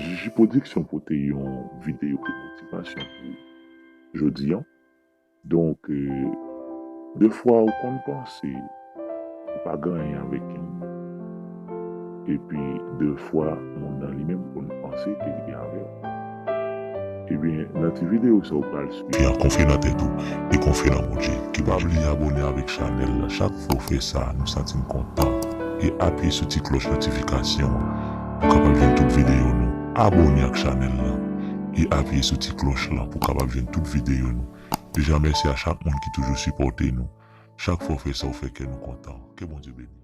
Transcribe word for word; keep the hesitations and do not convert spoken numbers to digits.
Jiji Pwodiksyon pote yon videyo de motivasyon pou jodi an. Donk, eh, defwa ou konn panse ou pa gen anyen avèk yon moun. Epi, defwa, moun nan li menm konn panse ke li gen avè w. Ebyen, nan ti videyo sa ou pral swiv. Fè konfye nan tèt ou e konfye nan Bondye. Ki pa bliye abòne avèk chanèl la. Chak fwa w fè sa, nou santi n kontan. E apiye sou ti klòch notifikasyon an pou kapab jwenn tout videyo nou. Abòne ak chanèl la e apiye sou ti klòch lan pou kapab jwenn tout videyo nou. Deja mèsi a chak moun ki toujou sipòte nou. Chak fwa w fè sa, ou fè kè nou kontan. Ke Bondye beni.